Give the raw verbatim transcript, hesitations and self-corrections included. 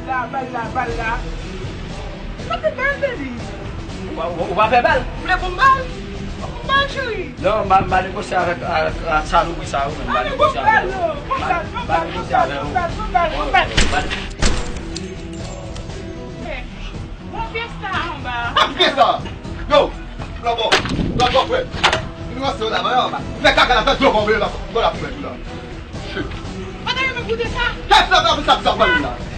La, bal la, bal la. Mete bal, baby. Ou pa, ou pa fè bal? Ou vle pou m bal? Ou pou m bal, cheri? Non, m a, m a negosye avèk, avèk, avèk salopri sa yo, menm. M a negosye avè yo. Bon bal, bon bal, bon bal, bon bal, bon bal, bon bal. Bon fiesta anba. Bon fiesta! Yo! Lanbò! Lanbò, frè! Nou ranse yo la, anba. Fè kaka la, fè dlo pa w vle la, dlo la pou mèt ou la. Ou pa ta renmen goute sa? Kèt la, sa, sa, sa, sa, sa, sa.